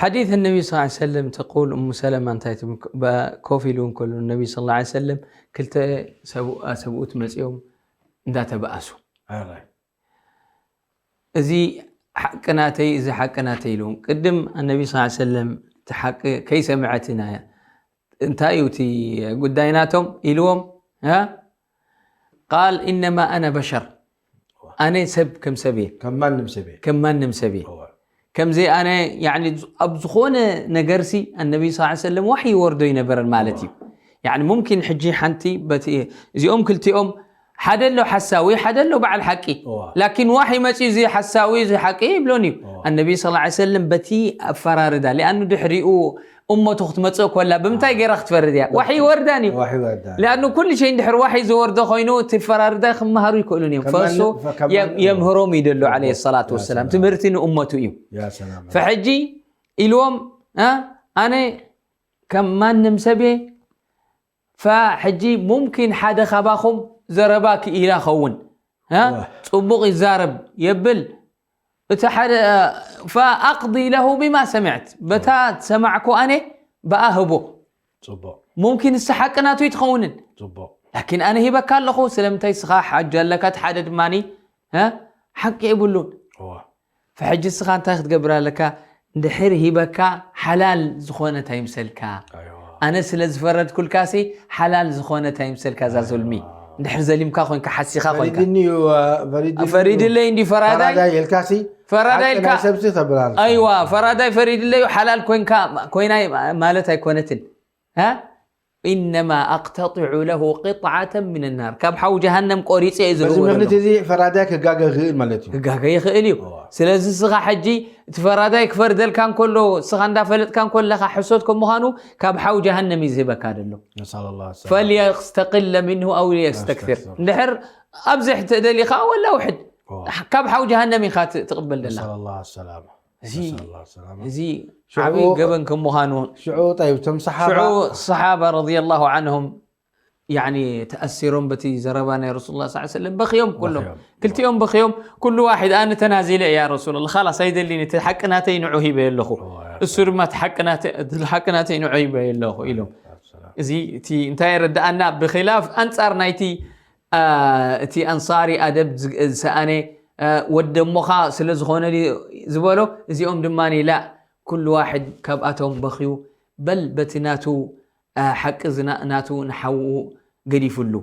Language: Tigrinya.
حديث النبي صلى الله عليه وسلم تقول أم سلمة እንታይ ትብል፣ በ-፣ ኮፍ ኢሉ እንከሎ ነቢ صلى الله عليه وسلم ክልተ ሰብኡ-፣ ሰብኡት መጺኦም እንዳተባእሱ። ኣራይ። እዚ ሓቂ ናተይ፣ እዚ ሓቂ ናተይ ኢሎም። ቅድም النبي صلى الله عليه وسلم እቲ ሓቂ ከይሰምዐት ኢና። እንታይ እዩ እቲ ጉዳይ ናቶም ኢልዎም? ها؟ قال إنما أنا بشر. ኣነ ሰብ ከም ሰብ እየ። ከም ማንም ሰብ እየ። ከም ማንም ሰብ እየ። እወ። ከምዚ ኣነ፣ ያኒ፣ ኣብ ዝኾነ ነገርሲ النبي صلى الله عليه وسلم ዋሒ ይወርዶ ይነበረን ማለት እዩ። ያኒ ሙምኪን ሕጂ ሓንቲ በቲ፣ እዚኦም ክልቲኦም ሓደ ኣሎ ሓሳዊ፣ ሓደ ኣሎ በዓል ሓቂ። እወ። ላኪን ዋሒ መፂኡ እዚ ሓሳዊ፣ እዚ ሓቂ ይብሎን እዩ። እወ። النبي صلى الله عليه وسلم በቲ ኣፈራርዳ፣ ሊኣኑ ድሕሪኡ እመቱ ክትመፅእ ኮላ ብምንታይ ገይራ ክትፈርድ እያ? ዋሒ ይወርዳን እዩ። ዋሒ ይወርዳን። ሊኣኑ ኩሉ ሸይ እንድሕር ዋሒ ዝወርዶ ኮይኑ እቲ ፈራርዳ ክመሃሩ ይክእሉን እዮም። ከም ፈእሱ ማን-፣ ፈ-፣ ከም የም-፣ ማን-፣ የምህሮም እዩ ደሎ እወ። عليه الصلاة يا والسلام። سلام። ትምህርቲ ንእመቱ እዩ። يا سلام። ፈሕጂ ኢልዎም፣ እ፣ ኣነ ከም ማንም ሰብ እየ። ፈሕጂ ሙምኪን ሓደ ካባኹም ዘረባ ክኢላ ኸውን፣ እ፣ እወ። ጽቡቕ ይዛረብ የብል። እቲ ሓደ፣ فأقضي له بما سمعت። በታ ዝሰማዕኩ ኣነ ብኣ ህቦ። ጽቡቕ። ሙምኪን እሱ ሓቂ ናቱ ኣይትኸውንን። ጽቡቕ። ላኪን ኣነ ሂበካ ኣለኹ፣ ስለምንታይ እስኻ ሓጅ ኣለካ፣ እቲ ሓደ ድማኒ፣ እ፣ ሓቂ የብሉን። እወ። ፈሕጂ እስኻ እንታይ ክትገብር ኣለካ? እንድሕር ሂበካ ሓላል ዝኾነ እንታይ ይምሰልካ? ኣይዋ። ኣነ ስለ ዝፈረድኩልካሲ ሓላል ዝኾነ እንታይ ይምሰልካ? እዛ ዞልሚ። ኣይዋ። እንድሕር ዘሊምካ ኮይንካ፣ ሓሲኻ ኮይንካ። ፈሪድኒ እዩ፣ ፈሪድኒ እዩ። ፈሪድለይ እንዲ ፈራዳይ። ፈራዳይ ኢልካሲ፣ ፈራዳይ ሓቂ ኢልካ። ናይ ሰብሲ ተብላል። ኣይዋ፣ ፈራዳይ ፈሪድለይ እዩ፣ ሓላል ኮይንካ፣ ኮይናይ ማለት ኣይኮነትን። ها؟ إنما أقتطع له قطعة من النار. ካብ ሓው ጀሃነም ቆሪጸ እየ በዚ ዝህቦ ምኽንያት ዘለኹ። እዚ ፈራዳይ ክጋገ ይኽእል ማለት እዩ። ክጋገ ይኽእል እዩ። እዋ። ስለዚ እስኻ ሕጂ እቲ ፈራዳይ ክፈርደልካ እንከሎ፣ እስኻ እንዳፈለጥካ እንከለኻ ሕሶት ከም ምዃኑ ካብ ሓው ጀሃነም እዩ ዝህበካ ዘሎ። نسأل الله السلامة. فليستقل منه أو ليستكثر. يستكثر. እንድሕር ኣብዝሕ ተደሊኻ ወላ ውሕድ። እዋ። ካብ ሓው ጀሃነም ኢኻ ት-፣ ትቕበል ዘለኻ። نسأل الله السلامة. እዚ፣ نسأل الله السلامة. እዚ ሽዑ፣ ዓብዪ ገበን ከም ምዃኑ ሽዑ፣ ጠይብ፣ እቶም ሰሓባ ሽዑ ሰሓባ ረዲየላሁ ዓንሁም፣ ያኒ፣ ተኣሲሮም በቲ ዘረባ ናይ ረሱሉላህ ሰለላሁ ዐለይሂ ወሰለም በኽዮም ኩሎም። በኽዮም። ክልቲኦም በኽዮም። ኩሉ ዋሒድ፣ ኣነ ተናዚለ እያ ረሱሉላህ፣ ኻላስ ኣይደሊን፣ እቲ ሓቂ ናተይ ንዑ ሂበ ኣለኹ። እዋ፣ እሱ ድማ እቲ ሓቂ ናተ-፣ እቲ ሓቂ ናተይ ንዑ ሂበ ኣለኹ ኢሎም። ሰላም። እዚ እቲ እንታይ የረድኣና? ብኺላፍ ኣንጻር ናይቲ፣ አ፣ እቲ ኣንሳሪ ኣደብ ዝ-፣ ዝሰኣነ፣ አ፣ ወዲ እሞኻ ስለ ዝኾነ ድዩ ዝበሎ፣ እዚኦም ድማ ላ፣ ኩሉ ዋሕድ ካብኣቶም በኽዩ፣ በል በቲ ናቱ፣ አ፣ ሓቂ ዝና-፣ ናቱ ንሓውኡ ገዲፉሉ።